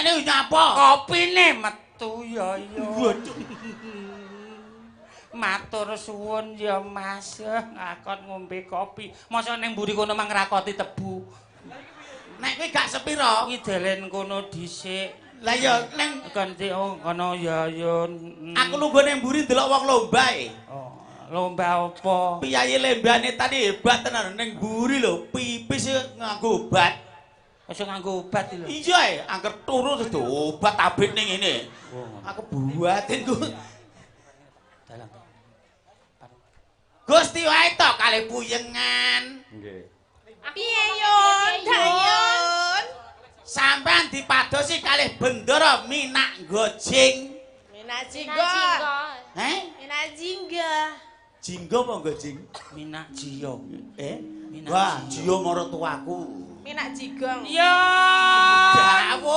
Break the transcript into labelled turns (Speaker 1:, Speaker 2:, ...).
Speaker 1: Ngene nyapa?
Speaker 2: Kopine metu ya ya.
Speaker 1: Waduh.
Speaker 2: Matur suwun ya Mas, ngakon ngombe kopi. Masa ning mburi kono mang ngrakoti tebu.
Speaker 1: Nek kuwi gak sepiro?
Speaker 2: Kuwi delen kono dhisik.
Speaker 1: Lah ya ning
Speaker 2: Ganti oh kono ya ya.
Speaker 1: Aku lungguh ning mburi ndelok wong lomba e.
Speaker 2: Oh, lomba apa?
Speaker 1: Piyayi lembane tadi hebat tenan ning mburi lho, pipis nganggo obat.
Speaker 2: Aja nganggo obat lho.
Speaker 1: Iya e, angger turu terus obat tabit ning ngene. Aku buatin ku.
Speaker 2: Dalang.
Speaker 1: Gusti wae to kalih puyengan.
Speaker 3: Nggih.
Speaker 4: Piye Yun? Dayon.
Speaker 1: Sampean dipadosi kalih bendara Minak Gojing.
Speaker 4: Minak jingga.
Speaker 1: Heh?
Speaker 4: Minak jingga.
Speaker 1: Jingga apa gojing?
Speaker 2: Minak Jiyo.
Speaker 1: Eh?
Speaker 2: Minak
Speaker 1: Wah,
Speaker 2: Jiyo.
Speaker 1: jiyo maratuwaku.
Speaker 4: Minak jigong.
Speaker 2: Ya.
Speaker 1: Dawuh.